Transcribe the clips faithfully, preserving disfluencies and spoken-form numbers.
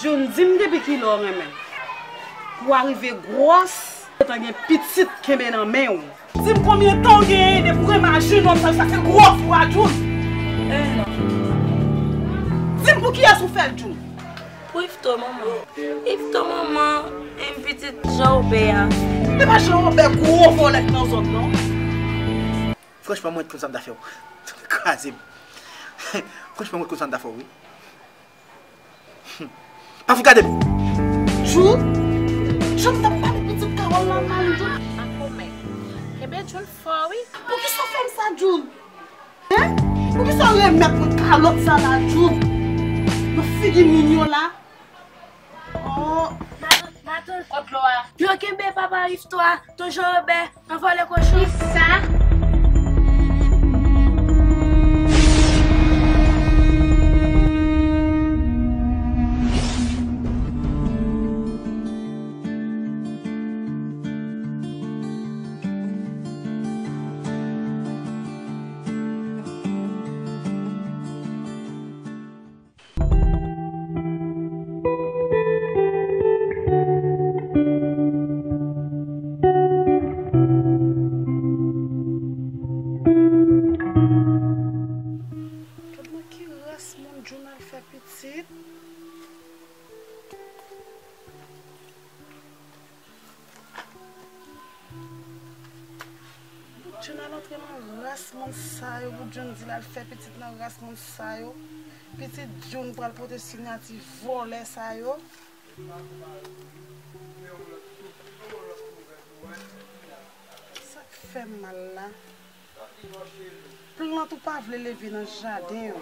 June, di m depi kilè w renmen pou w arive gwòs, gentan gen pitit kenbe nan men w. Di m konbyen tan w genyen depi w renmen a June, w ap fè l sa, se gwòs ou a June. Di m pou kiyès ou fè l, June? Pou Yvetot, manman. Yvetot, manman, e pitit Jean Robert a. E pa Jean Robert, gwo vòlè k nan zòn nan. Franchman, mwen konn sa m ta fè w. Kraze m. Franchman, mwen konn sa m ta fè w, wi. Pa vin gade m. June? June, t ap pale pitit Carole la mal, June. Akomè. Kenbe June fò, wi. Poukisa w fè m sa, June? Hein? Poukisa w remèt mwen kalòt sa la, June? Nan figi moun yo la? Oh. Matant, matant, kot dlo a? Yo kenbe papa Yvetot a, ton Jean Robert, nan vòlè kochon. Kisa? Gad nan ki ras moun June al fè pitit. Pou June al antre nan ras moun sa yo, pou June di l al fè pitit nan ras moun sa yo. Pitit June pral pote siyati vòlè sa yo. Sa k fè m mal la? Plant ou pa vle leve nan jaden w,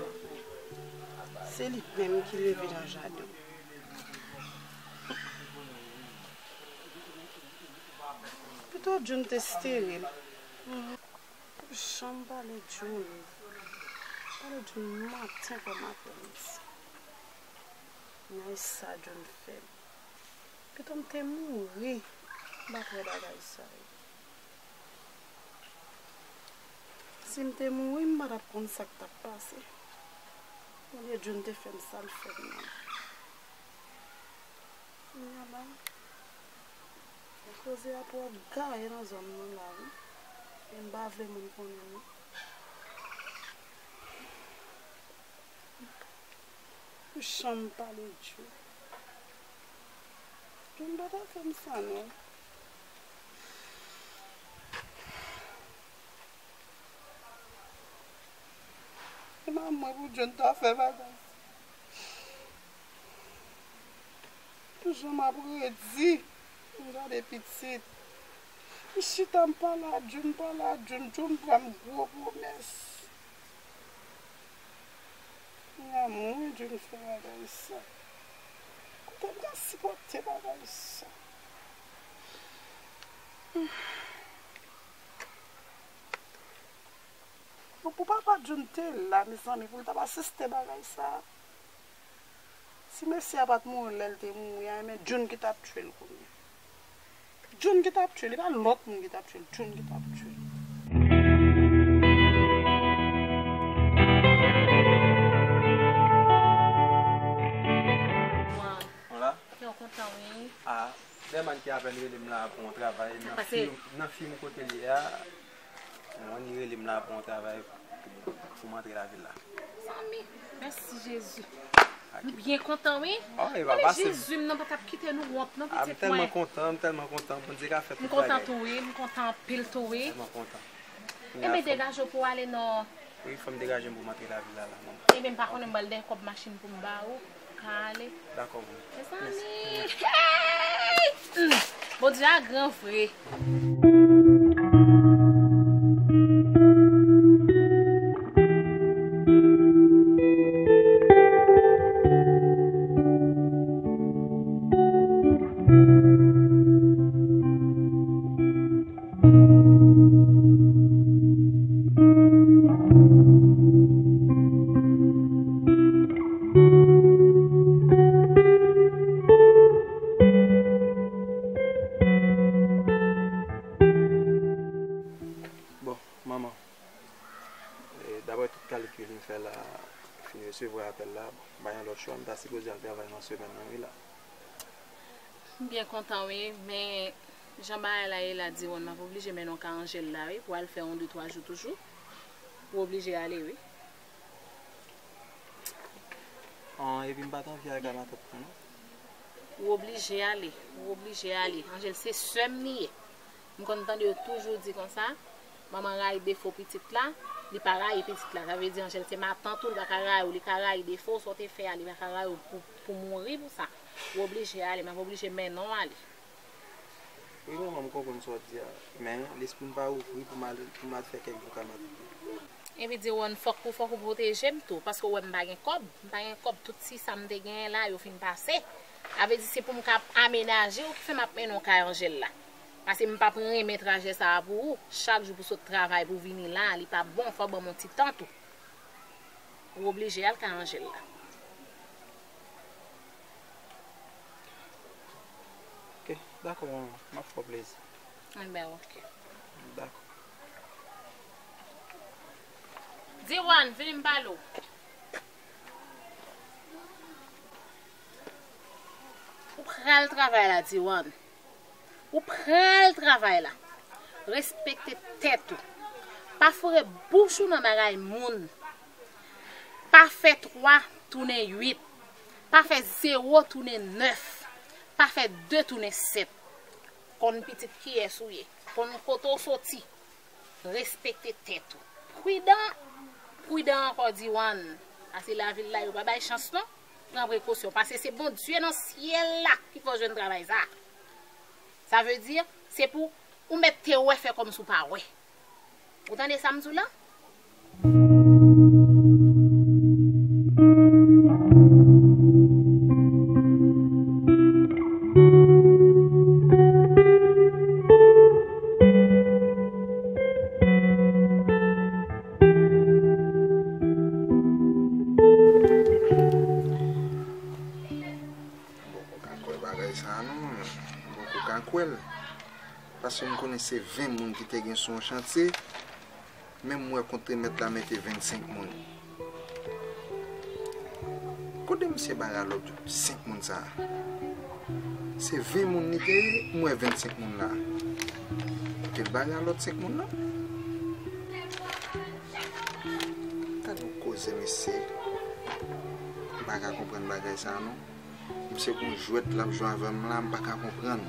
se li menm ki leve nan jaden w. Pito June te esteril. Pou janm pale June. Pale June maten kòm aprèmidi. Men sa June fè m. Pito m te mouri, m pa t wè bagay sa yo. Si m te mouri, m pa t ap konn sa k t ap pase. Bondye June te fè m sa l fè m nan. Kounye a la, koze a twò gaye nan zòn nan la, wi. E m pa vle moun konnen, non. Pou jan m pale Djo. Djo m pa ta fè m sa non. E manman mwen pou Djo m ta fè bagay. Pou jan m ap redi, m gade pitit. M chita, m pale a Djo, m pale a Djo, Djo m fè m gwo pwomès. Mwen, mwen, Djo m fè bagay sa. Kote m ka sipòte bagay sa? Bon, pou papa Djo m te la, mezanmi, pou l t ap asiste bagay sa. Si mesye a pa t mouri lè l te mouri a, men Djo n ki t ap tye l kounye a. Djo n ki t ap tye l, e pa lòt moun ki t ap tye l, Djo n ki t ap tye l. Hola. Yo kontan, wi. Ah, Derman ki apèn rele m la pou yon travay nan fim, nan fim kote l ye a. Mwen, li rele m la pou yon travay pou, pou m antre lavil la. Zanmi, mèsi Jezi. M byen kontan, wi. Oh, e pa pase. Jezi, m nan pa t ap kite nou wont, non, pitit mwen. Ah, m tèlman kontan, m tèlman kontan. Bondye ka fè tout bagay. M kontan tou, wi. M kontan anpil tou, wi. Tèlman kontan. Ebyen, degaje w pou w ale non. Wi, fò m degaje m pou m antre lavil la, la, manman. Ebyen, m pa konnen, m pral dèyè kòb machin pou m ba ou. Ka ale. Dakò, manman. Mezanmi. Hey! Hmm. Bondye a gran vre. Bon, manman, e, daprè tout kalkil m fè la, M resevwa apèl la, m pa gen lòt chwa, m ta sipoze al travay nan semèn nan, wi la. M byen kontan, wi, men jan bagay la ye la, Diwonn, m ap oblije mennen w kay Angèl la, wi, pou al fè yon de twa jou toujou. Ou oblije ale, wi. An, epi m pa t anvi al kay matant mwen, non. Ou oblije ale, ou oblije ale. Angèl se sè m li ye. M konn tande yo toujou di konsa, manman rayi defo pitit la, li pa rayi pitit la. Sa vle di Angèl se matant ou, li pa ka rayi w, li ka rayi defo w, sa w te fè a, li pa ka rayi w pou, pou mouri pou sa. Ou oblije ale, m ap oblije mennen w ale. Wi, manman, m konprann sa w ap di a, men lespri m pa ouvri pou m al, pou m al fè kèk jou kay matant mwen. Epi Diwonn, fòk ou, fòk ou pwoteje m tou, paske ou wè m pa gen kòb, m pa gen kòb, tout ti sa m te genyen la, yo fin pase. Sa vle di se pou m ka amenaje w ki fè m ap mennen w kay Angèl la. Paske m p ap renmen trajè sa a pou ou, chak jou pou sot travay pou vini la, li p ap bon, fò w ban m yon ti tan tou. Ou oblije al kay Angèl la. Ok, dakò, manman, m ap fè w plezi. Enben, ok. Dakò. Diwonn, vini m pale w. Ou pral travay la, Diwonn. Ou pral travay la. Respekte tèt ou. Pa foure bouch ou nan bagay moun. Pa fè twa tounen uit. Pa fè zewo tounen nèf. Pa fè de tounen sèt. Konn pitit kiyès ou ye. Konn kote w soti. Respekte tèt ou. Pridan, pridan ankò, Diwonn. Pase lavil la, yo pa bay chans non. Pran prekosyon, pase se Bondye nan syèl la ki fè w jwenn travay sa. Sa vle di, se pou ou mèt te wè, fè kòmsi w pa wè. Ou tande sa m di w la? Poko ka kwè bagay sa a non, manman. Poko ka kwè l. Paske m konnen se ven moun ki te gen sou yon chantye, men m wè kontremèt la mete vennsenk moun. Kote misye bay a lòt senk moun sa a? Se ven moun li te ye, m wè vennsenk moun la. Kote l bay a lòt senk moun nan? Gad yon koze, mesye. M pa ka konprann bagay sa a non. Misye gon jwèt l ap jwe avè m la, m pa ka konprann.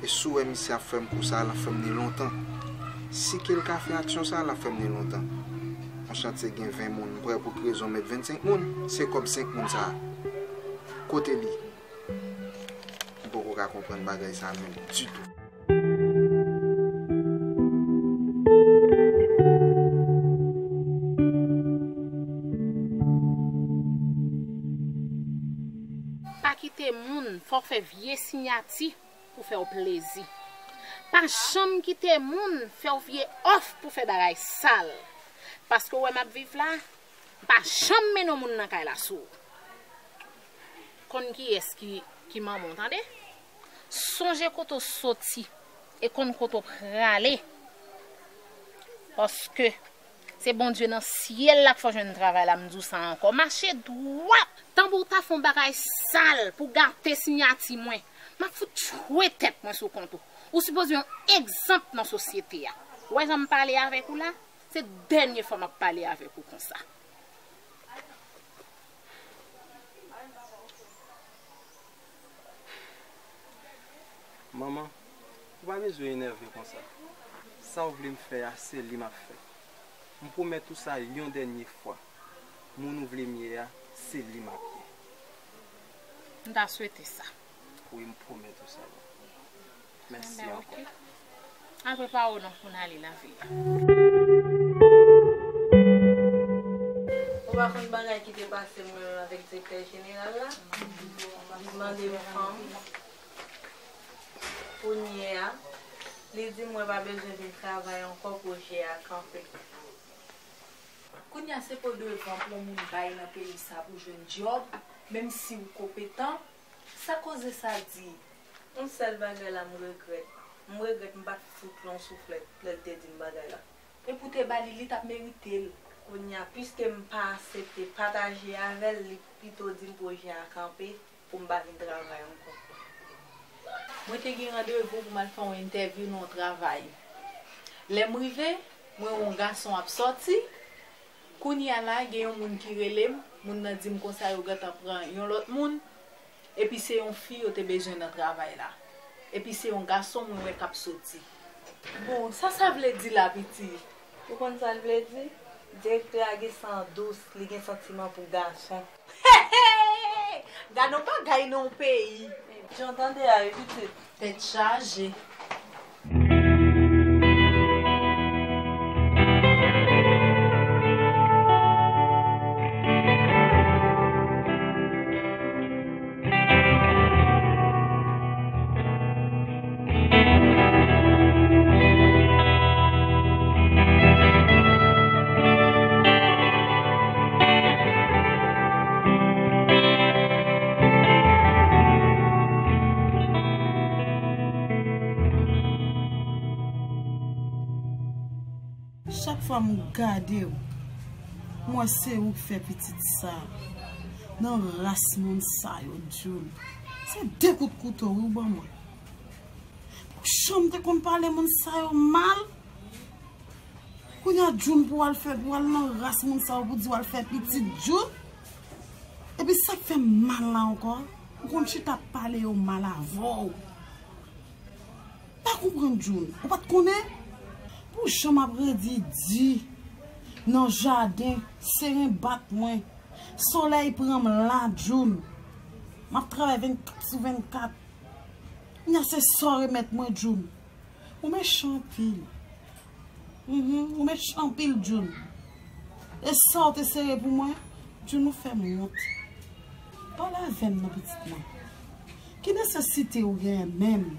E si w wè misye ap fè m kou sa a, l ap fè m ni lontan. Si ke l ka fè aksyon sa a, l ap fè m ni lontan. Yon chantye gen ven moun, m prè pou k rezon met vennsenk moun, se kòb senk moun sa a. Kote li? M poko ka konprann bagay sa a menm ditou. Pa kite moun fè w fè vye siyati pou fè w plezi. Pa janm kite moun fè w vye òf pou fè bagay sal. Paske w wè m ap viv la, m pa janm mennen yon moun nan kay la sou ou. Konn kiyès ki, ki manman w, tande? Sonje kote w soti e konn kote w prale. Paske se Bondye nan syèl la k fè w jwenn travay la, m di w sa ankò. Mache dwat! Tanbou w ta fè yon bagay sal pou gate siyati mwen, m ap fout tchwe tèt mwen sou kont ou. Ou sipoze yon egzanp nan sosyete a. Ou wè jan m pale avèk ou la? Se dènye fwa m ap pale avèk ou konsa. Manman, ou pa bezwen enève konsa. Sa w vle m fè a, se li m ap fè. M pwomèt ou sa yon dènye fwa. Moun ou vle m ye a, se li m ap ye. M ta swete sa. Wi, m pwomèt ou sa, manman. Mèsi ankò. Enben, ok. Al prepare w non pou n ale lavil la. Ou pa konn bagay ki te pase mwen menm avèk direktè jeneral la? Li mande m fanm. Kounye a, li di mwen pa bezwen vin travay ankò, pwojè a kanpe. Kounye a se po devan pou yon moun bay nan peyi sa pou jwenn djòb, menm si w konpetan, sa koze sa di? Yon sèl bagay la m regrèt. M regrèt m pa t fout l yon souflèt lè l te di m bagay la. Epi w te ba li, li t ap merite l. Kounye a, piske m pa aksepte pataje avè l, li pito di m pwojè a kanpe pou m pa vin travay ankò. Mwen te gen randevou pou m al fè yon entèvyou nan yon travay. Lè m rive, mwen wè yon gason ap sòti. Kounye a la, gen yon moun ki rele m, moun nan di m konsa yo gentan pran yon lòt moun, epi se yon fi yo te bezwen nan travay la. Epi se yon gason mwen wè k ap soti. Bon, sa sa vle di la, piti? Ou konn sa l vle di? Direktè a gen san dous, li gen santiman pou gason. Gade yon bagay nan yon peyi. Jan w tande a wi, pitit. Tèt chaje. Chak fwa m gade w, m wè se ou k fè pitit sa. Nan ras moun sa yo, June. Se de kout kouto wi ou ban mwen. Pou jan m te konn pale moun sa yo mal. Kounye a June pou w al fè, pou w al nan ras moun sa yo pou di w al fè pitit June. Epi sa k fè m mal la ankò, ou konn chita ap pale yo mal avè w. Pa konprann June, ou pa t konnen? Pou jan m ap redi di nan jaden, seren bat mwen. Solèy pran m la June. M ap travay vennkat sou vennkat. Kounye a se sa w remèt mwen June. Ou mechan anpil. Mhm, ou mechan anpil June. E sa w te sere pou mwen? June, ou fè m wont. Pale avè m non pitit mwen. Ki nesesite ou genyen menm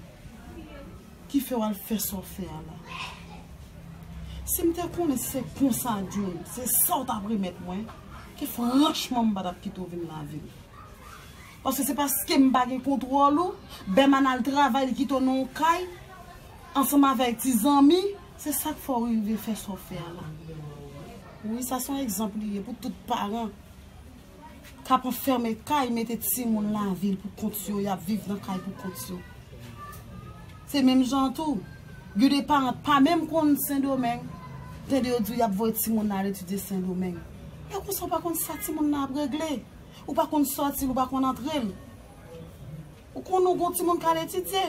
ki fè w al fè sa w fè a la? Si m te konnen se konsa June, se sa w t ap remèt mwen, ke franchman m pa t ap kite w vin lavil. Paske se paske m pa gen kontwòl ou, Bèman al travay, li kite w nan yon kay, ansanm avèk ti zanmi, se sa k fè w rive fè sa w fè a la. Wi, sa se yon egzanp li ye pou tout paran k ap anfème kay, mete timoun lavil pou kont yo, y ap viv nan kay pou kont yo. Se menm jan tou, gen de paran pa menm konn Sendomeng, tande yo di y ap voye timoun nan al etidye Sendomeng. E konsa w pa konn sa timoun nan ap regle. Ou pa konn sòti l, ou pa konn antre l. Ou konn ou gon timoun k al etidye.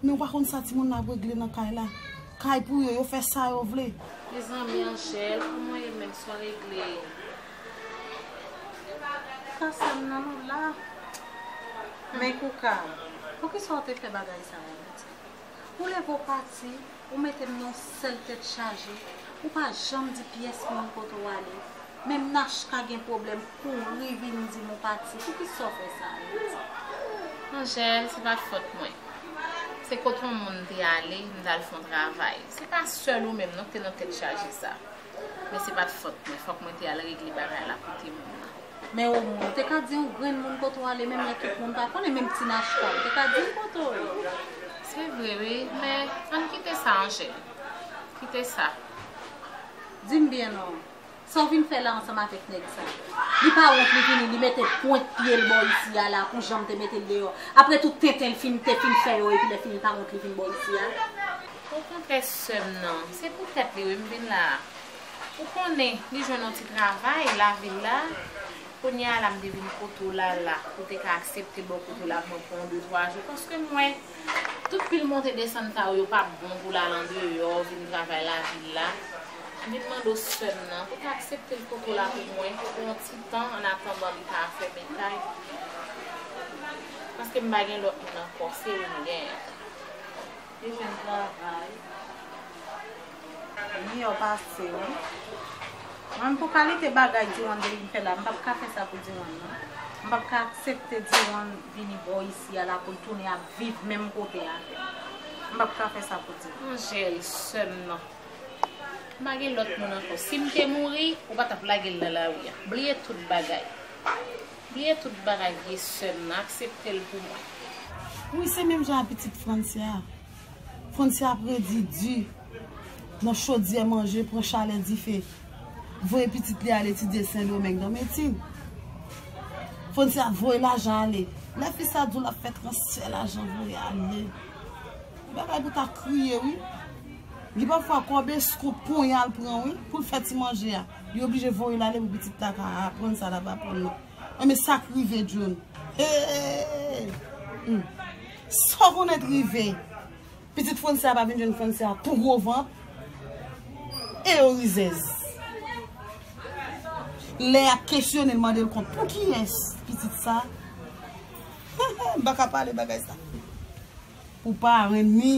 Men ou pa konn sa timoun nan ap regle nan kay la. Kay pou yo, yo fè sa yo vle. Mezanmi, Angèle, kòman w ye menm, sa w regle? Kouka, sè m nan nou la. Men Kouka, poukisa w te fè bagay sa a, pitit? Ou leve w pati, ou mete m nan yon sèl tèt chaje, ou pa janm di pyès moun kote w ale. Menm Nachka gen pwoblèm, kouri vin di m ou pati. Poukisa w fè sa, Ayiti? Angèle, se pa t fòt mwen. Se kote yon moun te ale, m t al fè yon travay. Se pa sèl ou menm non ki te nan tèt chaje sa. Men se pa t fòt mwen, fòk mwen te al regle bagay la kote moun nan. Men ou moun, ou te ka di yon grenn moun kote w ale, menm lè tout moun pa konnen, menm ti Nachka, ou te ka di l kote w ye. Se vre, wi, men ann kite sa, Angèle. Kite sa. Di m byen non, sa w vin fè la ansanm avèk nèg sa? Li pa wont li vini, li mete pwent pye l bò isi a la, pou jan m te mete l deyò. Apre tout tenten l fin, te fin fè yo, epi lè fini, li pa wont li vin bò isi a? Okontrè, sè m nan, se pou tèt li, wi, m vin la a. Ou konnen, li jwenn yon ti travay lavil la. Kounye a la, m te vin kote w la la, pou w te ka aksepte l bò kote w la pou mwen pou yon de twa jou. Paske m wè, tout pil monte desann sa yo, yo p ap bon pou w al andeyò, vin travay lavil la. M vin mande w sè m nan, pou w te aksepte l kote w la pou mwen, pou yon ti tan, annatandan li ka fèmen kay. Paske m pa gen lòt moun ankò, se ou m genyen. Li jwenn travay. Li miyò pase w. Mwen, pou kalite bagay Diwan te vin fè la, m p ap ka fè sa pou Diwan, non. M p ap ka aksepte Diwan vini bò isi a la pou l tounen ap viv menm kote avè m. M p ap ka fè sa pou Diwan. Angèle, sè m nan. M pa gen lòt moun ankò. Si m te mouri, ou pa t ap lage l nan lari a. Bliye tout bagay. Bliye tout bagay, vye sè m nan, aksepte l pou mwen. Wi, se menm jan a pitit Francia. Francia ap redi di nan chodyè manje, pran chalè dife. Voye pitit li al etidye Sendomeng nan medsin. Fwonn se ap voye lajan ale. Lè fi sa di w l ap fè transfè lajan voye ale. Bagay pou ta kriye wi. Li pafwa kòb eskonp ponya l pran wi pou l fè ti manje a. Li oblije voye l ale pou pitit la ka aprann sa l ap aprann nan. Enben sa k rive June. Hey! Hmm. Sa w konnen k rive. Pitit Franse a pa vin jwenn Franse a tou gwo vant. E yo rizèz. Lè y ap kesyone l, mande l kont pou kiyès pitit sa? M pa ka pale bagay sa. Pou parenn li,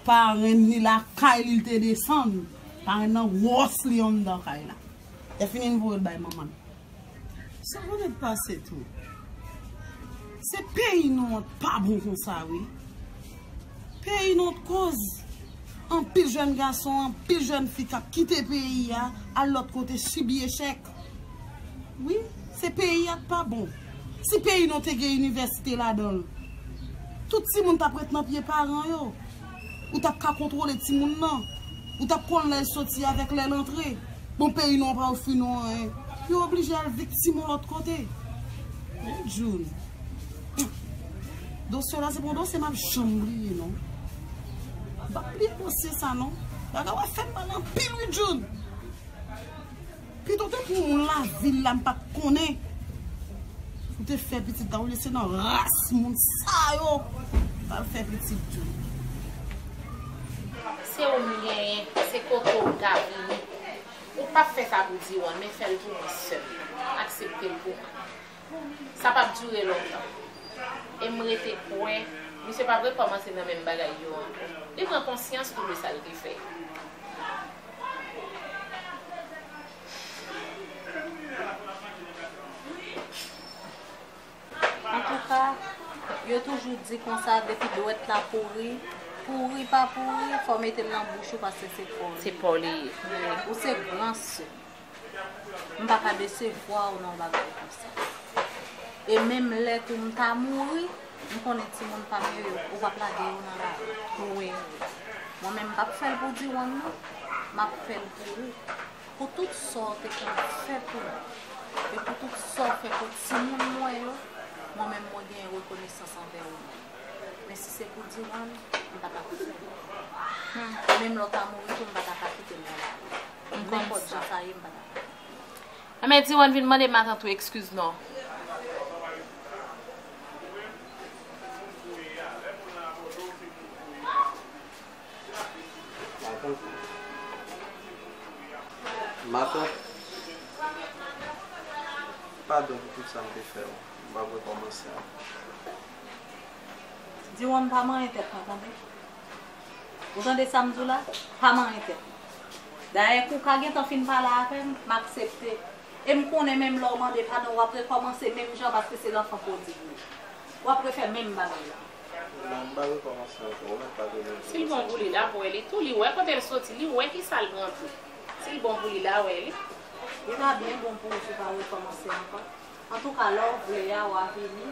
parenn li lakay li l te desann. Parenn nan wòs li anndan kay la. Lè fini l voye l bay manman l. Sa konnen k pase tou. Se peyi nou an pa bon konsa wi. Peyi nou an koz. Anpil jèn gason, anpil jèn fi k ap kite peyi a, al lòt kote sibi echèk. Wi, se peyi a k pa bon. Si peyi nou te gen inivèsite ladan l, tout timoun t ap ret nan pye paran yo. Ou t ap ka kontwole timoun nan. Ou t ap konn lè l soti avèk lè l antre. Bon, peyi nou an pa ofri nou anyen. Yo oblije al viktim yon lòt kote. Men June. Dosye la, se pa yon dosye m ap janm bliye, non. M p ap bliye dosye sa, non. Bagay w ap fè m mal anpil, wi, June. Pito te pou moun lavil la m pa t konnen. Ou te fè pitit la, ou lese nan ras moun sa yo. Pral fè pitit tou. Se ou m genyen, se kote w m ka vini. Ou p ap fè sa pou Diwan, men fè l pou mwen sèl. Aksepte l pou mwen. Sa p ap dire lontan. E m rete kwè, misye p ap rekòmanse nan menm bagay yo ankò. Li pran konsyans tou de sa l te fè. Antouka, yo toujou di konsa, depi dwèt la pouri, pouri pa pouri, fò w mete l nan bouch ou paske se pa w li ye. Se pa w li ye. Wi. Ou se gran sè. M pa ka desevwa w nan yon bagay konsa. E menm lè tou m ta mouri, m konnen timoun pa m yo, yo, ou p ap lage yo nan lari. Wi. Mwen menm, m p ap fè l pou Diwan, non. M ap fè l pou ou. Pou tout sa w te konn fè pou mwen. E pou tout sa w fè pou timoun mwen yo, mwen menm, mwen gen rekonesans anvè ou menm. Men si se pou Diwan, m pa ta ka fè l. Hmm. E menm lè w ta mouri tou, m pa ta ka kite l nan lari. M konn sa. Nenpòt jan sa ye, m pa ta ka. Enben, Diwan vin mande matant ou ekskiz non. Matant. Matant. Padon pou tout sa m te fè w. M p ap rekòmanse ankò. Diwan pa manyen tèt mwen, tande. Ou tande sa m di w la? Pa manyen tèt mwen. Dayè, kou w ka gentan fin pale avè m, m aksepte. E m konnen menm lè w mande padon, w ap rekòmanse menm jan paske se lanfan pwodig ou ye. W ap refè menm bagay la. Non, m pa rekòmanse ankò, ou mèt padone m. Si l bon pou li, l ap wè li tou, li wè kote l soti, li wè kisa l pran tou. Si l bon pou li, l a wè li. Li ta byen bon pou ou si w pa rekòmanse ankò. Antouka, lè w vle a, w a vini.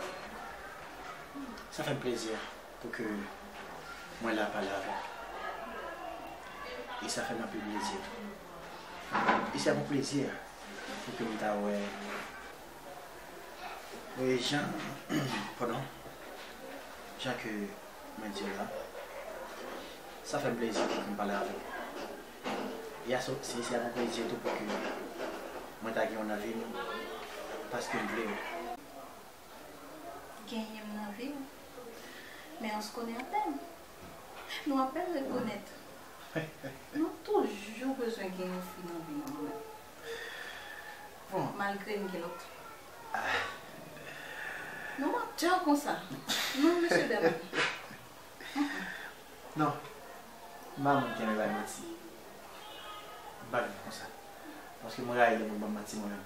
Sa fè m plezi pou ke mwen la pale avè w. E sa fè m anpil plezi tou. E se avèk plezi pou ke m ta wè, wè jan, padon, jan ke mwen di w la. Sa fè m plezi pou ke m pale avè w. E a, se, se avèk plezi tou pou ke mwen ta gen w nan vi m, paske m vle w. Genyen m nan vi w. Men on se connaît à peine. Nou apèn rekonèt. Nou toujou bezwen gen yon fi nan vi nou, mwen menm. Bon. Malgre m gen lòt. Ah. Nou mantè konsa. Non, mesye Bernard. Non. M pa moun ki renmen bay manti. M pa vin konsa. Paske mwen rayi lè moun ban m manti mwen menm.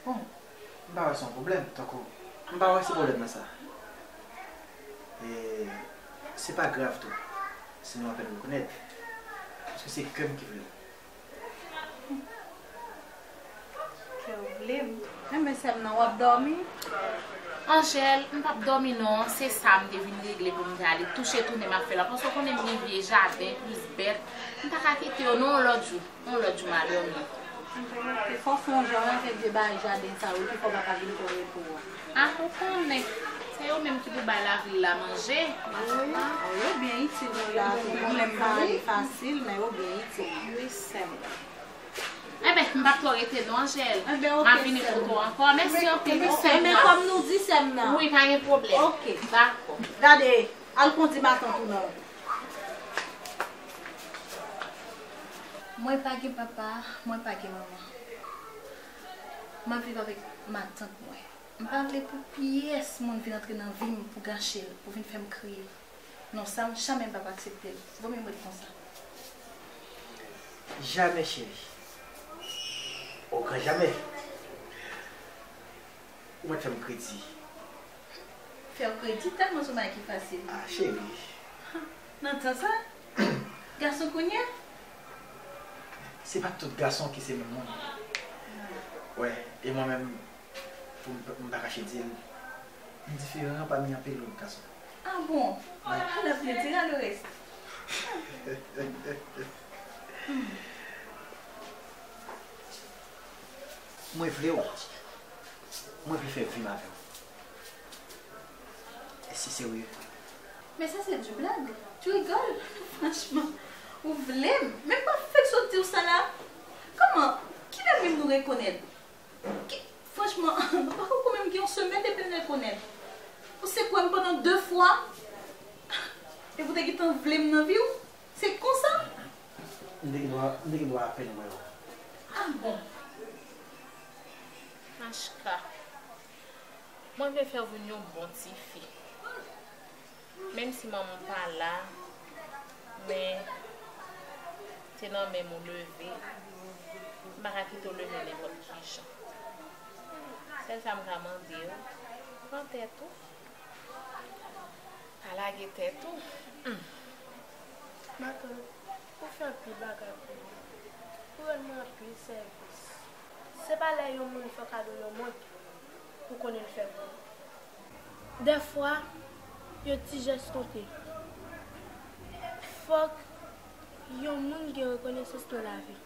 Bon, m pa wè se yon pwoblèm, tankou, m pa wè se pwoblèm nan sa. E se pa grav tou, si nou apèn rekonèt. Paske se kè m ki vle l. Kè w vle m. Enben, sè m nan, w ap dòmi? Angel, m p ap dòmi non, se sa m te vin regle pou m te ale touche tounen m ap fè la, paske w konnen m gen vye jaden, plis bèt, m pa ka kite yo non yon lòt jou, yon lòt jou m a dòmi. Fò w fè yon jan avèk vye bagay jaden sa yo, ki fè w pa ka vin pran repo a. Ah, ou konnen, se yo menm ki pou bay lavil la manje. Wi, yo byen itil nou la, pou pwoblèm pa ale fasil, men yo byen itil. Wi, sè m. Enben, m p ap twò rete non, Angel. Enben, oke, sè m. M a vini kote w ankò. Mèsi anpil, wi, sè m. Enben, kòm nou di, sè m nan. Wi, pa gen pwoblèm. Oke. Dakò. Gade, al kondi matant ou non. Mwen pa gen papa, mwen pa gen manman. M ap viv avèk matant mwen. M pa vle pou pyès moun vin antre nan vi m pou gache l, pou vin fè m kriye. Non, sa m, jamè m p ap aksepte l. Vomye m ret konsa. Jamè, cheri. O gran jamè. Ou mèt fè m kredi. Fè w kredi tèlman se yon bagay ki fasil. Ah, cheri. Nan tan sa, gason kounye a? Se pa tout gason ki se menm moun. Wè, e mwen menm, pou m, m pa kache di l, m diferan pami anpil lòt gason. Ah bon? Wi. Alò, vle di, alores. Mwen vle w. Mwen vle fè vi m avè w. Èske se serye? Men sa se du blague. Tu rigoles? Franchman, ou vle m? Men m pa fèk sot di w sa la. Kòman? Kilè menm nou rekonèt? Ki, franchman, m pa ka kwè menm gen yon semèn depi n rekonèt. Ou se kwè m pandan de fwa? Epi w te gentan vle m nan vi w? Se konsa? M te gendwa, m te gendwa apèn wè w. Ah bon? Nashka, mwen vle fè w vin yon bon tifi. Menm si manman w pa la, men se nan men m ou leve, m pa ka kite w leve nenpòt ki jan. Sèl sa m ka mande w, pran tèt ou. Pa lage tèt ou. Hmm. Matant, ou fè anpil bagay pou mwen. Ou rann mwen anpil sèvis. Se pa lè yon moun fè w kado yon mont pou konnen l fè pou ou. Dèfwa, yon ti jès konte. Fòk yon moun gen rekonesans nan lavi.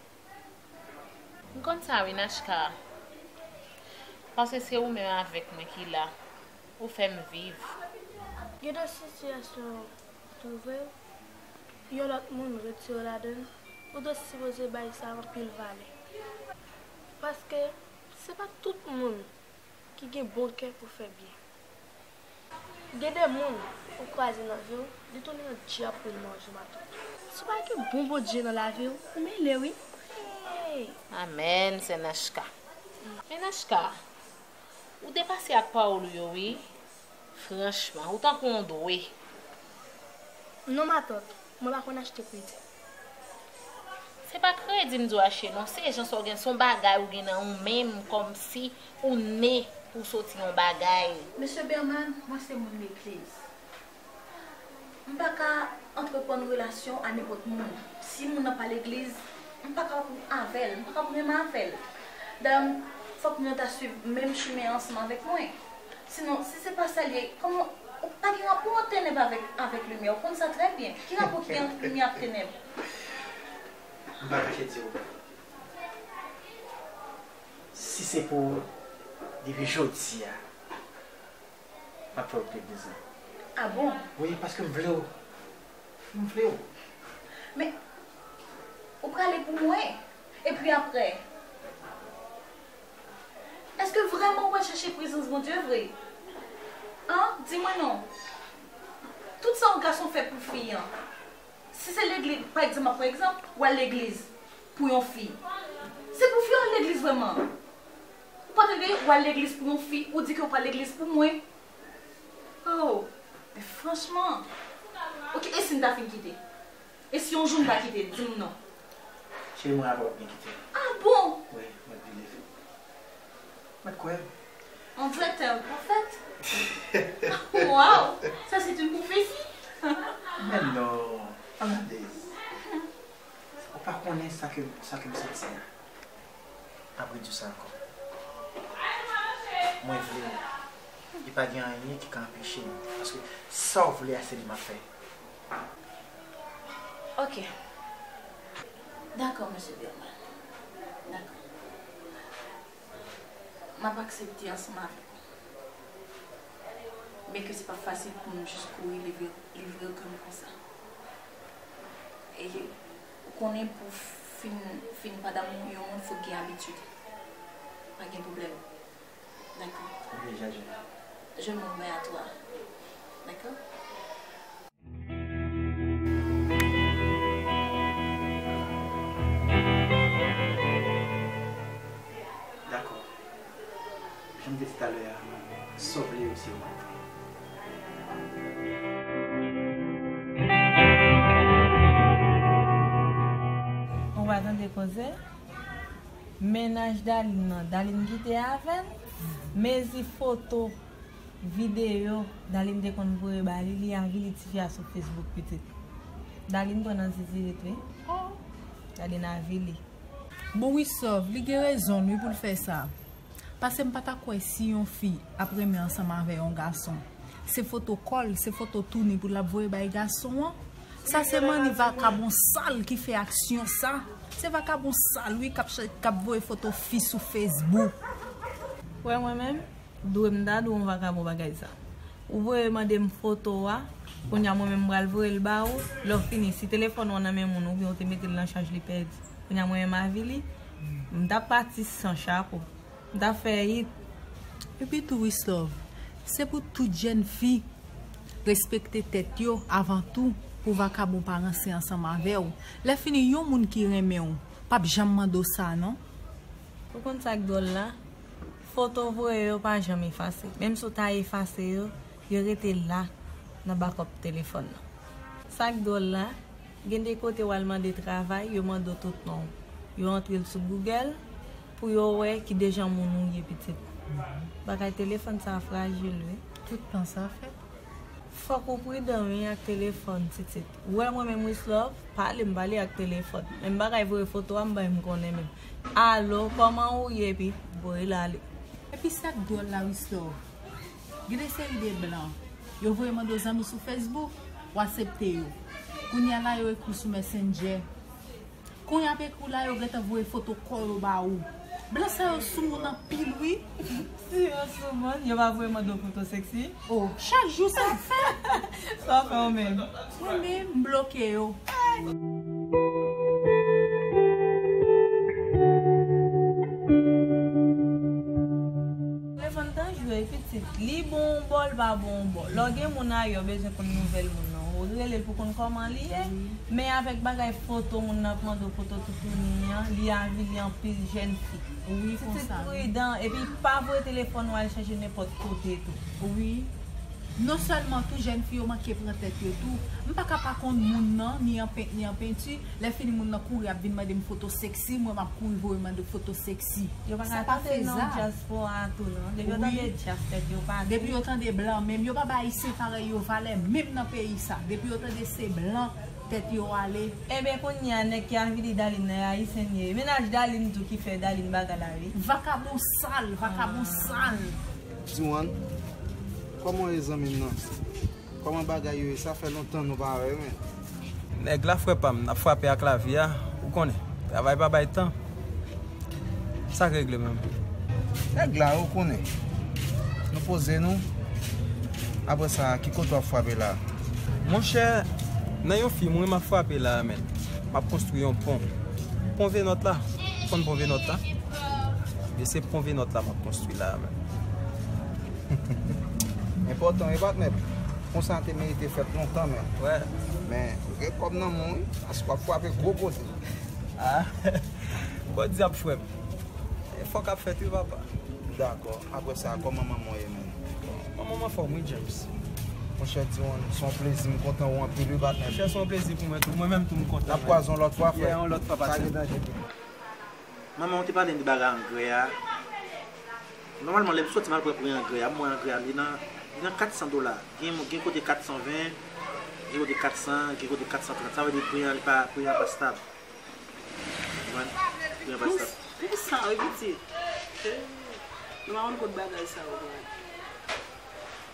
M konn sa wi, Nashka. Paske se ou menm avèk mwen ki la. Ou fè m viv. Gen de sitiyasyon ou twouve w, yon lòt moun retire w ladan l, ou dwe sipoze bay sa anpil valè. Paske se pa tout moun ki gen bon kè pou fè byen. Gen de moun ou kwaze nan vi w, li tounen yon dyab pou l manje w matant. Si w pa gen bon Bondye nan lavi w, ou mele wi. Hey! Amèn, sè Nashka. Men Nashka, ou depase ak pawòl ou yo wi. Franchman, ou tankou yon dwe. Non matant, mwen pa konn achte kredi. Se pa kredi m di w achte non, se jan sa w gen, se yon bagay ou gen nan ou menm, kòmsi ou ne pou w soti yon bagay. Mesye Berman, mwen se moun legliz. M pa ka antreprann relasyon a nenpòt moun. Si moun nan pa legliz, m pa ka pou avè l, m pa ka pou renmen avè l. Dayè, fòk moun nan ta swiv menm chimen an ansanm avèk mwen. Sinon, si se pa sa l ye, kòman ou pa gen rapò ant tenèb avèk, avèk limyè? Ou konn sa trè byen. Ki rapò ki gen ant limyè ak tenèb? M pa kache di w. Si se pou ou, depi jodi a, m ap fè w kite biznis. Ah bon? Wi, paske m vle w. M vle w. Men, ou prale pou mwen. Epi apre, èske vrèman ou pral chache prezans Bondye vre? An? Di mwen non. Tout sa yon gason fè pou fi an, si se legliz, pa egzanp, m ap pran egzanp, ou al legliz pou yon fi. Se pou fi an al legliz vrèman. Ou pa tande, ou al legliz pou yon fi, ou di ke ou pa al legliz pou mwen. Oh, men franchman. Ok, e si n ta fin kite? E si yon jou n ta kite, di m non. Cheri, mwen avè w ap byen kite. Ah bon? Wi, mwen ap byen leve. Mwen kwè. On dirait t'es un prophète. Waouh, ça c'est une prophétie. Men non, Anadez. Ou pa konnen sa ke, sa ke m santi a. M ap redi w sa ankò. Mwen vle w. E pa gen anyen ki ka anpeche m. Paske sa w vle a, se li m ap fè. Ok. Dakò, mesye Berman. Dakò. M ap aksepte ansanm avè w. Byenke se p ap fasil pou m jis kouri livre, livre kò m konsa. E ou konnen pou fin, fin pa damou yon moun, fòk gen abitid. Pa gen pwoblèm. Dakò. Ok, Jaja. Je m'en mets à toi. Dakò? Dakò. Jan m te di talè a, sa w vle yo se yo m ap fè. Ou pa tande koze? Mennaj Darline nan, Darline kite avè l. Mezi foto, videyo Darline te konn voye ba li, li avili tifi a sou Facebook pitit. Darline pran nan zizirit wi. Darline avili. Bon, Wislove, li gen rezon l wi pou l fè sa. Paske m pa ta kwè si yon fi ap renmen ansanm avè yon gason, se foto kò l, se foto touni pou l ap voye bay gason an. Sa se manni vakabon sal ki fè aksyon sa. Se vakabon sal wi k ap, k ap voye foto fi sou Facebook. Wè mwen menm, dwe m ta di w yon vakabon bagay sa. Ou voye mande m foto a, kounye a mwen menm m pral voye l ba ou, lè w fini, si telefòn ou an nan men moun, oubyen ou te mete l nan chaj li pèdi, kounye a mwen menm avili, m t ap pati san chapo. M ta fè it. Epi tou, Wislove, se pou tout jèn fi respekte tèt yo avan tou pou vakabon pa ranse ansanm avè w. Lè fini, yon moun ki renmen w p ap janm mande w sa non. Ou konn sa k dwòl la? Foto voye yo pa janm efase. Menm si w ta efase yo, yo rete la nan bakòp telefòn nan. Sa k dwòl la, gen de kote w al mande travay, yo mande w tout non w. Yo antre l sou Google pou yo wè ki dejan moun ou ye pitit. Bagay telefòn sa frajil wi. Tout tan sa fèt. Fòk ou pridan wi ak telefòn titit. Ou wè mwen menm Wislove, pale m pale ak telefòn. Menm bagay voye foto a m bay m konnen menm. Alo, kòman ou ye epi voye l ale. Epi sa k dwòl la Wislove. Gen de seri de blan, yo voye mande w zanmi sou Facebook, w aksepte yo. Kounye a la yo ekri w sou Messenger. Kounye a ap ekri w la yo gentan voye foto kò yo ba ou. Blan sa yo sou moun anpil wi. Si yo sou moun, yo pa voye mande w foto sexy? Oh, chak jou sa ap fèt. Sa w fè w menm? Mwen menm, m bloke yo. Telefòn danjre wi pitit. Li bon yon bò, li pa bon yon bò. Lè w gen moun ayè, w bezwen konn nouvèl moun nan. Ou rele l pou konn kòman li ye. Men avèk bagay foto moun nan ap mande w foto toutouni an, li avili anpil jèn fi. Wi, konsa. Pitit pridan, epi pa voye telefòn ou al chèche nenpòt kote tou. Wi. Non sèlman tou jèn fi yo manke pran tèt yo tou. M pa ka pa konn moun nan, ni an pent, ni an penti. Lè fini moun nan kouri ap vin mande m foto sexy, mwen m ap kouri voye mande foto sexy. Yo pa ka tande non dyaspora tou non. Depi yo tande djaz tèt yo pa di. Depi yo tande blan menm, yo pa bay ayisyen parèy yo valè menm nan peyi sa. Depi yo tande se blan, tèt yo ale. Enben kounye a nèg ki avili Darline nan e ayisyen li ye. Mennaj Darline tou ki fè Darline bagay la wi. Vakabon sal, vakabon sal. Diwan, kòman w ye zanmi m nan? Kòman bagay yo ye? Sa fè lontan nou pa wè, men. Nèg la, frè pa m, n ap frape ak lavi a, ou konnen. Travay pa bay tan. Sa k regle menm? Nèg la, ou konnen. Nou poze nou. Apre sa, ki kote w ap frape la? Monchè, nan yon fim, wi, m ap frape la a, men. M ap konstwi yon pon. Pon Venòt la. Ou konn Pon Venòt la? Ebyen, se Pon Venòt la m ap konstwi la a, men. Enpòtan wi patnè. Konsa te merite fèt lontan menm. Wè. Men ou gen kòb nan men w wi, paske w ap frape gwo kote. Ah. Bò dyab frè m. E fòk ap fèt wi papa. Dakò. Apre sa, kòman manman w ye menm? Manman m anfòm wi James. Monchè Diwan, se yon plezi, m kontan wè w anpil wi patnè. Monchè, se yon plezi pou mwen tou. Mwen menm tou m kontan. N ap kwaze yon lòt fwa frè. Yeah, yon lòt fwa patnè. Pa gen danje. Manman w te pale m de bagay angrè a. Nòmalman, lè m soti, m al pran pri angrè a. M wè angrè a, li nan, li nan kat san dola. Gen, gen kote kat san ven, gen kote kat san, gen kote kat san trant. Sa vle di pri an, li pa, pri an pa stab. Ou konprann? Pri an pa stab. Pou, pou sa, wi, pitit. Nou pa konn kot bagay sa yo pral.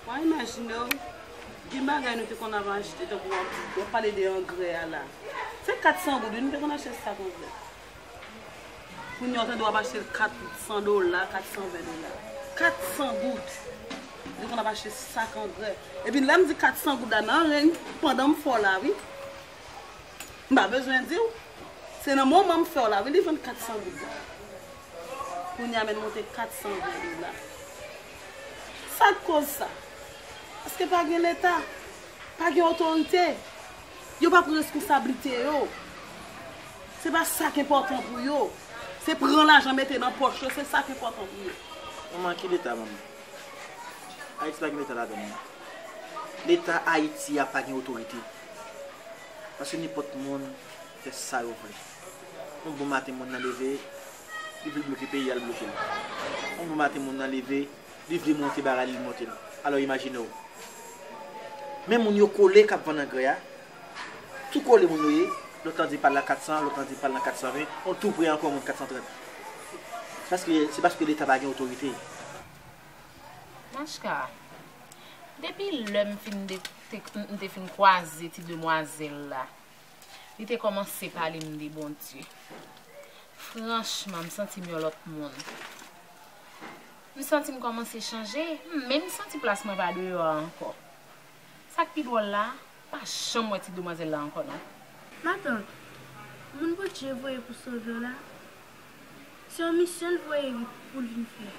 Wa imajine w, gen bagay nou te konn ap achte, tankou w ap, w ap pale de angrè a la. Se kat san goud, wi, nou te konn achte sak angrè. Kounye a, w tande w ap achte l kat san dola, kat san ven dola. Kat san goud. Nou te konn ap achte sak angrè. Epi lè m di kat san goud la, nan reny, pandan m fè w la, wi. M pa bezwen di w. Se nan moman m fè w la, wi, li vann kat san goud la. Kounye a, men l monte kat san ven dola. Sa k koz sa? Paske pa gen Leta, pa gen otorite. Yo pa pran responsablite yo. Se pa sa k enpòtan pou yo. Se pran lajan mete nan pòch yo, se sa k enpòtan pou yo. Manman, ki Leta, manman? Ayiti pa gen Leta ladan l, non. Leta Ayiti a pa gen otorite. Paske nenpòt moun fè sa yo vle. Yon bon maten, moun nan leve, li vle bloke peyi a, l bloke l. Yon bon maten, moun nan leve, li vle monte bagay li, li monte l. Alò, imajine w. Men moun yo kole k ap vann angrè a, tou kole moun yo ye, lòt lan di pa l la kat san, lòt lan di pa l la kat san ven, yon tou pre ankò moun kat san trant. Se paske, se paske Leta pa gen otorite. Nachka, depi lè m fin de, te, m te fin kwaze ti demwazèl la, li te kòmanse pale m de Bondye. Franchman, m santi m yon lòt moun. M santi m kòmanse chanje, m menm santi plas mwen pa deyò a ankò. Sa k pi dwòl la, m pa janm wè ti demwazèl la ankò non. Matant, moun Bondye voye pou sove w la, se yon misyon l voye pou l vin fè.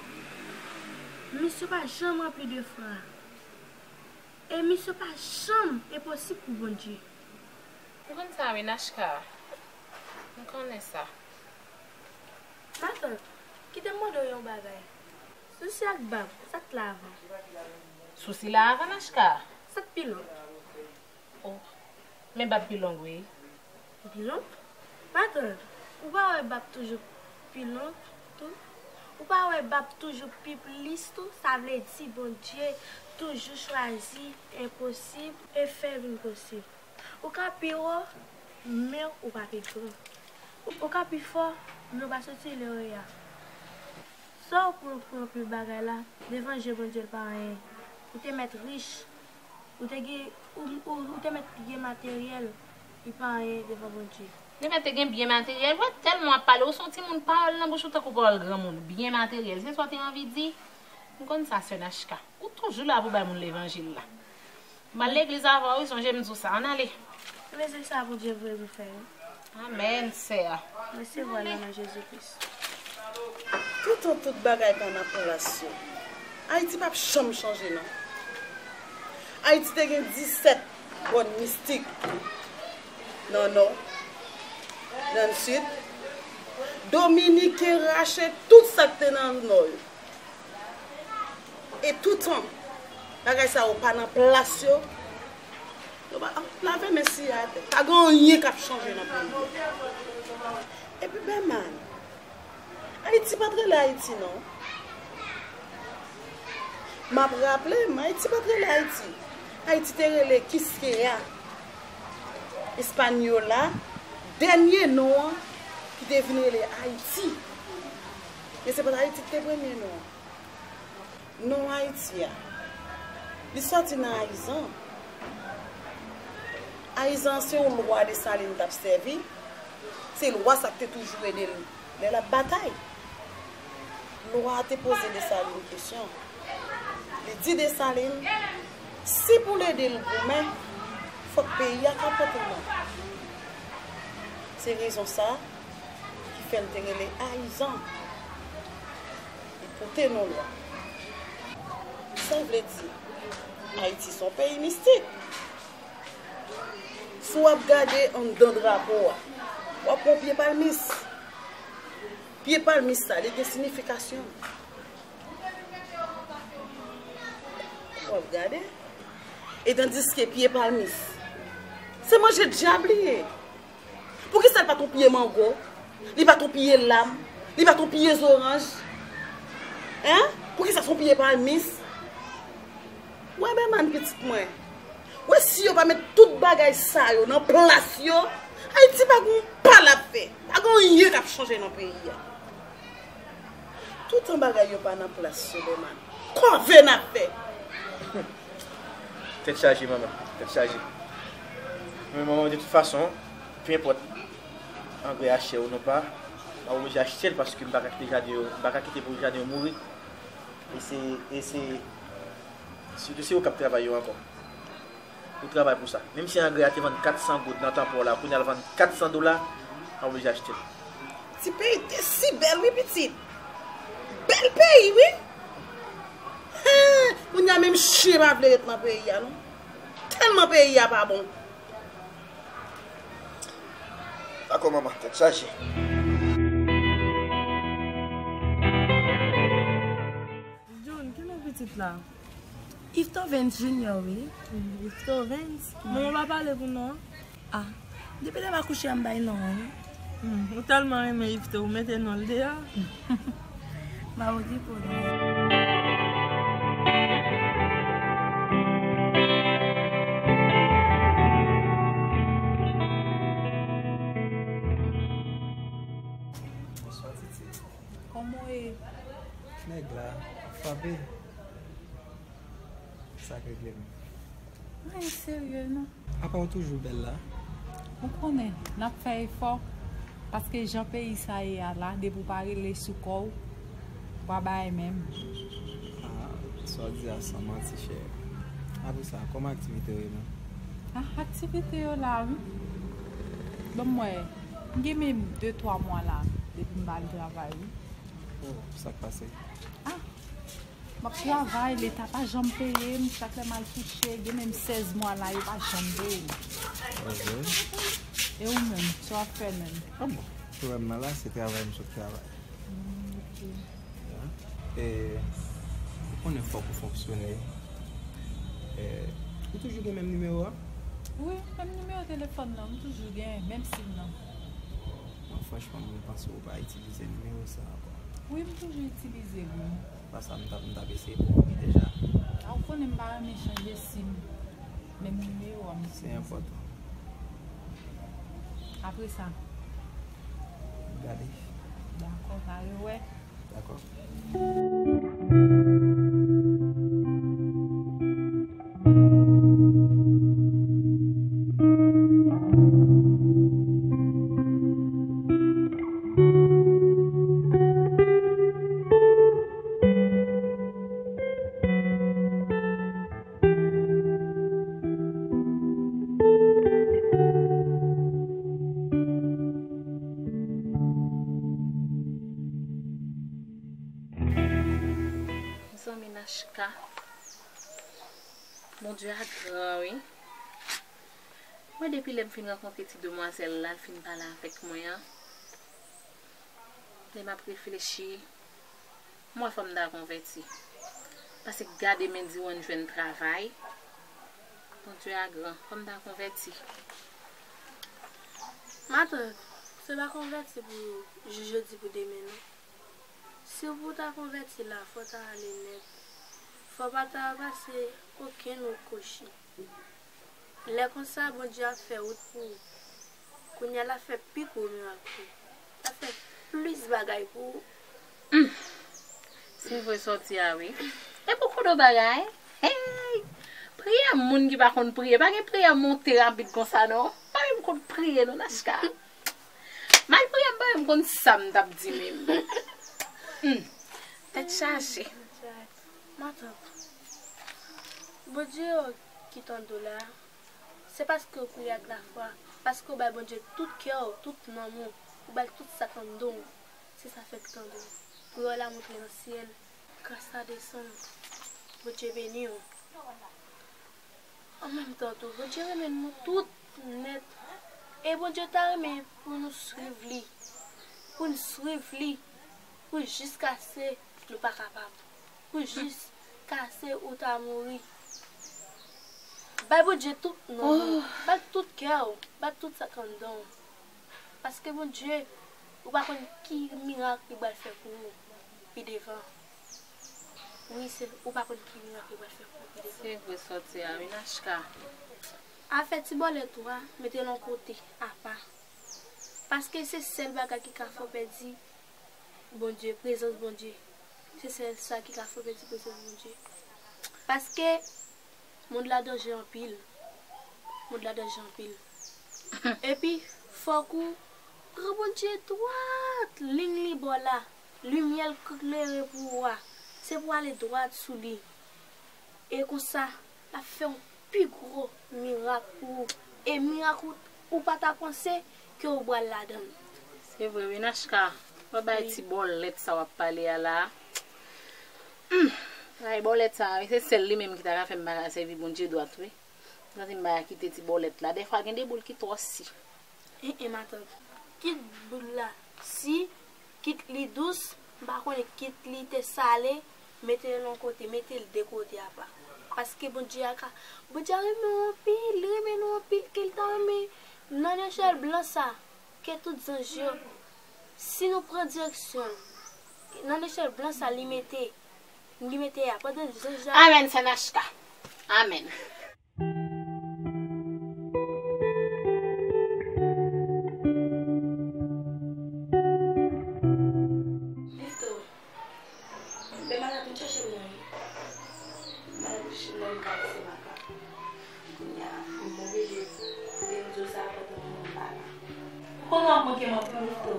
Misyon pa janm ranpli de fwa. E misyon pa janm enposib pou Bondye. M konn sa wi, Nachka. M konnen sa. Matant, kite m mande w yon bagay. Sousi ak bab, sa k lavan? Sousi lavan, Nachka. Sa k pi long? Oh, men bab pi long, wi. Pi long? Matant, ou pa wè bab toujou pi long tou? Ou pa wè bab toujou pi plis tou? Sa vle di Bondye toujou chwazi enposib e fè vin posib. Ou ka pi wo, men ou pa pi gran. Ou ka pi fò, men ou pa soti lè w ye a. Sa w pran pou anpil bagay la, devan je Bondye l pa anyen. Ou te mèt rich, ou te gen, ou, ou, ou te mèt gen materyèl, li pa anyen devan Bondye. Li mèt te gen byen materyèl, wè tèlman w ap pale, ou se yon timoun, pawòl nan bouch ou tankou pawòl granmoun. Byen materyèl, se sa w te anvi di? M konn sa, sè Nachka. Ou toujou la pou bay moun levanjil la. M al legliz avè w, wi, sonje m di w sa. Ann ale. Ebyen, se sa Bondye voye m fè, wi. Amèn, sè. Resevwa l nan non Jezi Kris. Toutan tout bagay pa nan plas yo, Ayiti p ap janm chanje, non. Ayiti te gen disèt bòn mistik nan nò, nan sid. Dominiken rache tout sa k te nan nò yo. E toutan bagay sa yo pa nan plas yo, yo pa ap lave men siye atè. Pa gen anyen k ap chanje nan peyi a. Epi Bèman, Ayiti pa t rele Ayiti non. M ap raple m, Ayiti pa t rele Ayiti. Ayiti te rele Kiskeya, Espanyòl la, dènye non an ki te vin rele Ayiti. Men se pa t Ayiti ki te premye non an. Non Ayiti a, li sòti nan Ayizan. Ayizan se yon lwa Desalin t ap sèvi. Se lwa sa k te toujou ede l lè l ap batay. Lwa a te poze Desalin kesyon. Li di Desalin, si pou l ede l goumen, fòk peyi a ka pote non. Se rezon sa ki fè l te rele Ayizan. Li pote non lwa. Sa vle di, Ayiti se yon peyi mistik. Si w ap gade anndan drapo a, w ap wè yon pye palmis. Pye palmis sa, li gen siyifikasyon. W ap gade. E tandiske pye palmis, se manje dyab li ye. Poukisa l pa t yon pye mango? Li pa t yon pye lam? Li pa t yon pye zoranj? Hein? Poukisa se yon pye palmis? Wè Bèman pitit mwen. Wè si yo pa met tout bagay sa yo nan plas yo, Ayiti pa gon pa l ap fè. Pa gon anyen k ap chanje nan peyi a. Toutan bagay yo pa nan plas yo, Bèman, kòve n ap fè. Tèt chaje, manman. Tèt chaje. Men manman, de tout fason, peu importe, angrè a chè ou non pa, m ap oblije achte l paske m pa ka kite jaden yo, m pa ka kite pou jaden yo mouri. E se, e se, sitou se ou k ap travay yo ankò. Ou travay pou sa. Menm si angrè a te vann kat san goud nan tan pa w la, kounye a l vann kat san dola, m ap oblije achte l. Ti peyi te si bèl wi pitit. Bèl peyi wi. Hen, kounye a menm chen pa vle ret nan peyi a non. Tèlman peyi a pa bon. Dakò manman, tèt chaje. June, ki non pitit la? Yvetovens Junior wi. Hmm, Yvetovens? Manman pa pale pou non an? Ah, depi lè m akouche a m bay non an wi. Hmm, ou tèlman renmen Yveto, ou mete non l deyò? M a okipe w non. Bonswa Titi. Kòman w ye? Nèg la ap frape. Sa k regle m? Anyen serye non. Apa w toujou bèl la? Ou konnen, n ap fè efò, paske jan peyi sa ye a la, depi w pa rele sou kò w, w pa bay menm. Ah, sa w di a san manti, chè. Apre sa, kòman aktivite w ye menm? Ah, aktivite yo la wi. Ban m wè, m gen menm de twa mwa la, depi m pa al travay wi. Oh, sa k pase? Ah, m ap travay, leta pa janm peye m, chak lè m al touche, gen menm sèz mwa la, yo pa janm peye m. Ok. E ou menm, sa w ap fè menm? Ah bon, pwoblèm nan la, se travay m sot travay. Hmm, ok. Ya. E, ou konnen fòk ou fonksyone. E, ou toujou gen menm nimewo a? Wi, menm nimewo telefòn nan, m toujou gen, menm sim nan. Bon, franchman, mwen panse ou pa itilize nimewo sa ankò. Wi, m toujou itilize l, wi. Pa sa, m t ap, m t ap eseye pou ou deja. A, ou konnen m pa renmen chanje sim. Menm nimewo a m itilize. Se enpòtan. Apre sa. Gade. Dakò, pa rewè. Dakò. Zanmi Nachka, Bondye a gran wi. Mwen depi lè m fin rankontre ti demwazèl la, l fin pale avèk mwen an, lè m ap reflechi, m wè fò m ta konvèti. Paske gade men di w ann jwenn travay. Bondye a gran, fò m ta konvèti. Matant, se pa konvèti pou jodi pou demen non. Si w pou ta konvèti la, fò w ta ale nèt. Fò w pa ta pase okenn wout kwochi. Lè konsa, Bondye ap fè wout pou ou. Kounye a, l ap fè pi gwo mirak pou ou. L ap fè plis bagay pou ou. Hmm. Se vre sa w di a, wi. E pou kodo bagay? Hey! Priyè moun ki pa konn priye. Pa gen priyè monte rapid konsa, non. Pa menm konn priye, non, Nachka. Mal priye, m pa menm konn sa m t ap di menm. Hmm. Tèt chaje. Matant, Bondye yo ki tande w la, se paske w priye ak lafwa, paske w bay Bondye tout kè w, tout nanm ou, ou bay tout sa k anndan w. Se sa fè l tande w. Priyè w la monte nan syèl, gras la desann. Bondye beni w. An menm tan tou, Bondye renmen nou tout nèt. E Bondye ta renmen pou nou swiv li. Pou n swiv li. Pou jiskase nou pa kapab. Pou jiskase ou ta mouri. Bay Bondye tout nanm ou. Oh. Bay tout kè w. Bay tout sa k anndan w. Paske Bondye, ou pa konn ki mirak li pral fè pou ou pi devan. Wi, se, ou pa konn ki mirak li pral fè pou ou pi devan. Se vre sa w di a, wi, Nachka. Afè ti bòlèt ou a, mete l yon kote, apa. Paske se sèl bagay ki ka fè w pèdi Bondye, prezans Bondye. Se sèl sa ki ka fè w pèdi prezans Bondye. Paske mond la danje anpil. Mond la danje anpil. Epi, fòk ou pran Bondye dwat, liy li ba w la. Limyè l klere pou ou a, se pou w ale dwat sou li. E konsa, l ap fè yon pi gwo mirak pou ou. E mirak ou, ou pa ta panse ke ou pral ladan l. Se vre, wi, Nachka. Mwen bay ti bòlèt sa w ap pale a la. Hmm. Ay, bòlèt sa, se sèl li menm ki ta ka fè m pa ka sèvi Bondye dwat, wi. Tande m pa ka kite ti bòlèt la. Dèfwa, gen de boul ki twò si. En, en, matant. Kit boul la si, kit li dous, m pa konnen, kit li te sale, mete l yon kote, mete l de kote apa. Paske Bondye a ka, Bondye a renmen w anpil, li renmen nou anpil, ke l ta renmen nan nechèl blan sa, ke tout zanj yo, si nou pran direksyon l, nan nechèl blan sa li mete, li mete a, pandan zanj la. Amèn, sè Nachka. Amèn. Vito, se malad ou chèche mwen wi. Malad ou chèche mwen, m pa se makak. Kounye a, m oblije vin di w sa pandan m pa la. Ou konnen w ap manke m anpil, Vito.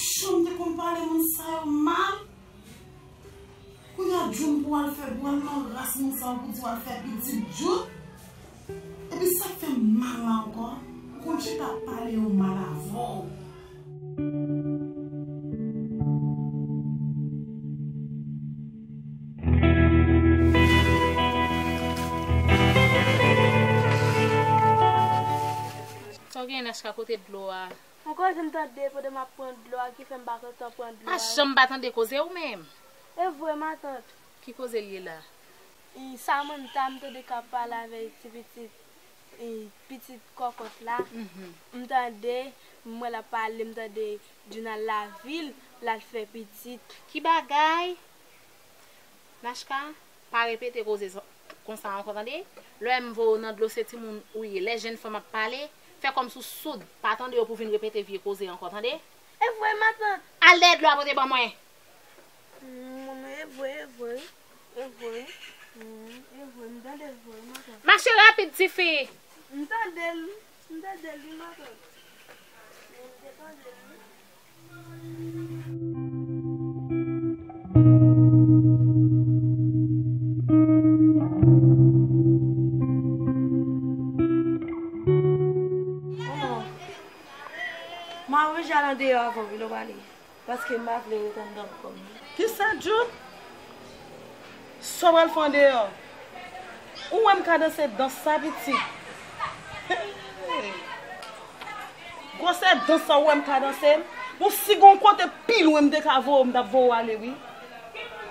Janm te konn pale moun sa yo mal. Kounye a, Jun pou al fè, pou al nan ras moun sa yo, pou di w al fè pitit Jun. Epi sa k fè m mal la ankò, ou konn chita ap pale yo mal avè w. Sa w gen, Nachka, kote dlo a? Yon koze m tande pandan m ap pran dlo a ki fè m pa kontan pran dlo a. Pa janm pa tande koze ou menm. E vre, matant. Ki koze l ye la? E, Samantha, m tande k ap pale avèk ti pitit, e, pitit kòkòt la. Mhm. M tande, m wè l ap pale, m tande Jun al lavil, l al fè pitit. Ki bagay? Nachka, pa repete koze sa, konsa ankò, tande? Lè m voye w nan dlo, se timoun ou ye. Lè jèn fanm ap pale, fè kòmsi w soud. Pa tande yo pou vin repete vye koze ankò, tande? E vre, matant. Al dèyè dlo a pote ban mwen. Mm, e vre, e vre. E vre. Mm, e vre, m tande l vre, matant. Mache rapid, tifi. M tande l, m tande l, wi, matant. M te tande l, wi. Oh, m ap oblije al andeyò avan w vin, w pale. Paske m pa vle ret anndan kò m nan. Kisa, Jun? Sa w pral fè andeyò? Ou wè m ka danse dans sa, pitit? Hey! Gwosè dans sa, ou wè m ka danse l? Bon, si gon kote pi lwen m te ka voye w, m t ap voye w ale, wi.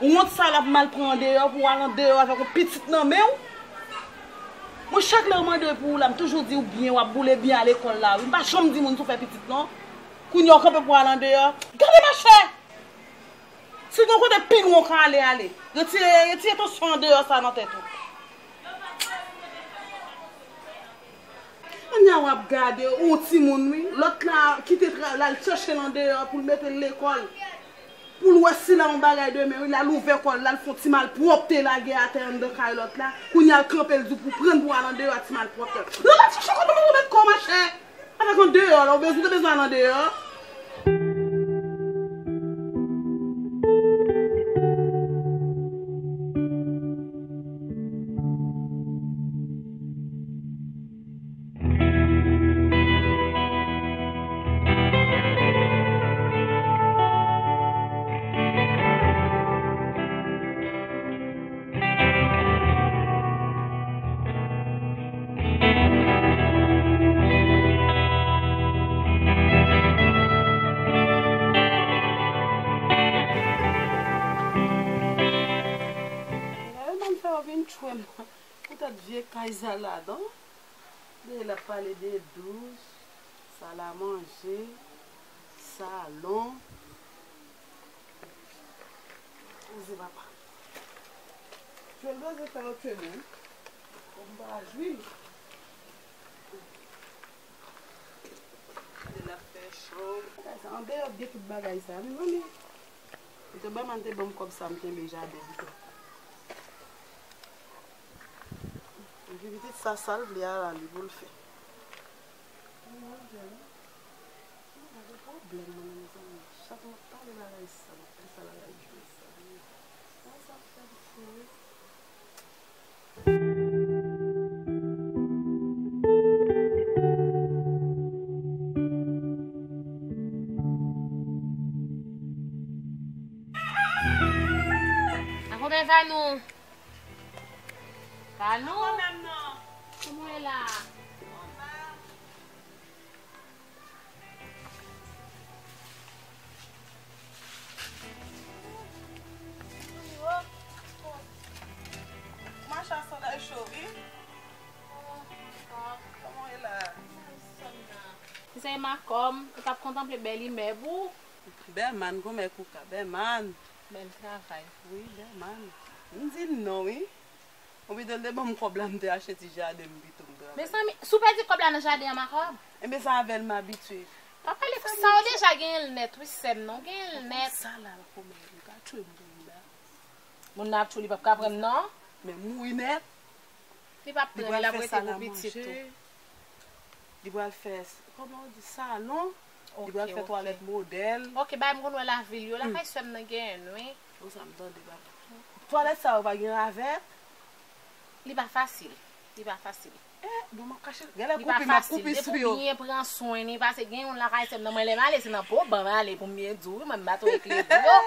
Wont sa l ap mal pran andeyò pou w al andeyò avèk yon pitit nan men w. Mwen, chak lè yo mande pou ou la, m toujou di w byen, w ap boule byen a lekòl la, wi. M pa janm di moun si w fè pitit, non. Kounye a w kanpe pou w al andeyò. Gade machè! Si gon kote pi lwen w ka ale, ale. Retire, retire tansyon andeyò sa nan tèt ou. Kounye a w ap gade yon timoun, wi. Lòt la kite tra-, l al chèche l andeyò pou l mete l lekòl. Pou l wè si l a yon bagay demen, wi, l al ouvè kò l, l al fè yon ti malpwòpte lage atè anndan kay lòt la. Kounye a l kanpe, l di w pou pran l pou al andeyò a ti malpwòpte. Non, l al chèche kote pou l met kò w, machè. Avèk andeyò la, ou bezwen, ou te bezwen al andeyò. Gade moun sa yo vin tchwe m. Poutèt vye kay sa ladan. Dèyè l ap pale de dous, sal a manje, salon. Koze papa. Jwe l bezwen fè yon tchwe menm. Fò m pa jwi l. Andeyò de tout bagay sa, mezanmi. Pito Bèman te ban m kòb sa, m kenbe jaden pito. Epi pitit sa, sa l vle a la, li pou l fè. Mwen gen pwoblèm, mwen, mezanmi. Chak mwen ap pale bagay sa, m ap fè sa, bagay djòl sa. Mwen sa fè m fou, wi. Akonpè Vanou. Vanou. Akonpè m non. Kòman w ye la? Mache a sandal cho, wi. Kòman w ye la? Misye Makòm, ou t ap kontanple bèl imèb ou? Bèman, kòman ou ka? Bèman. Bèl travay. Wi, Bèman. M di non, wi. Ou pito l te ban m kòb la, m te achte ti jaden m pito m travay. Mezanmi, si w pèdi kòb la nan jaden an, Makòm? Enben, se avè l m abitye. Pa pale konsa, w deja genyen l nèt, wi, sè m, non, w genyen l nèt. Sa la, kòman m ka tchwe m pou m la? Moun nan ap tchwe, li p ap ka pran m, non? Men mouri nèt. Li p ap pran, l ap rete pou pitit ou. Li pral fè, kòman w di, salon. Li pral fè twalèt modèl. Ok, bagay m konn wè lavil yo, lakay sè m nan genyen, wi. Konsa m tande, papa. Twalèt sa yo pa gen ravèt? Li pa fasil. Li pa fasil. Eh, bon, m ap kache. Genlè koupi, m ap koupi espri yo. Depi w byen pran swen li, paske gen youn lakay sè m nan, mwen lè m ale, se nan po ban m ale pou m byen di w, wi, mwen m pa twò eklere yo.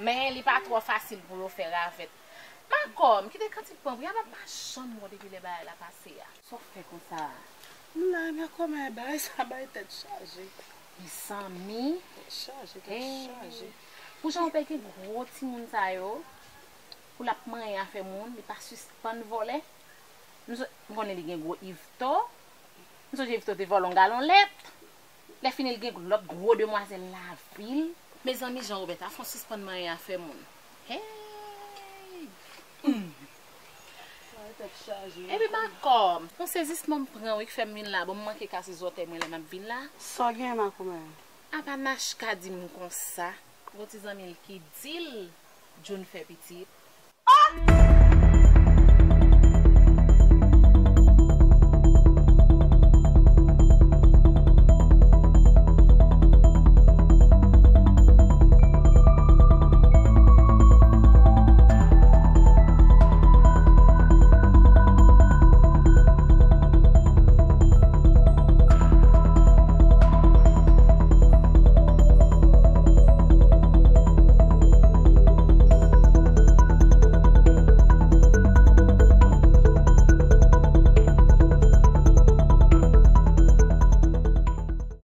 Men li pa twò fasil pou yo fè ravèt. Makòm, kite kantik pran pou y ap ap machann mwen depi lè bagay la pase a. Sa w fè konsa a? M la, men kòman bagay sa bay tèt chaje. Mezanmi. Tèt chaje, tèt chaje. Pou jan w pè gen gwo timoun sa yo, pou l ap manyen afè moun, li pa sispann vòlè. M so- m konnen li gen gwo Yvetot. M sonje Yvetot te vòlè yon galon lèt. Lè fini, l gen lòt gwo demwazèl lavil. Mezanmi, Jean Robert, a fon sispann manyen afè moun. Hey! Epi Makòm, yon sezisman m pran wi k fè m vin la. Bon, m manke kase zòtèy mwen lè m ap vin la. Sa w gen, Makòm? Apa Nachka di m konsa, gon ti zanmi l ki di l June fè pitit.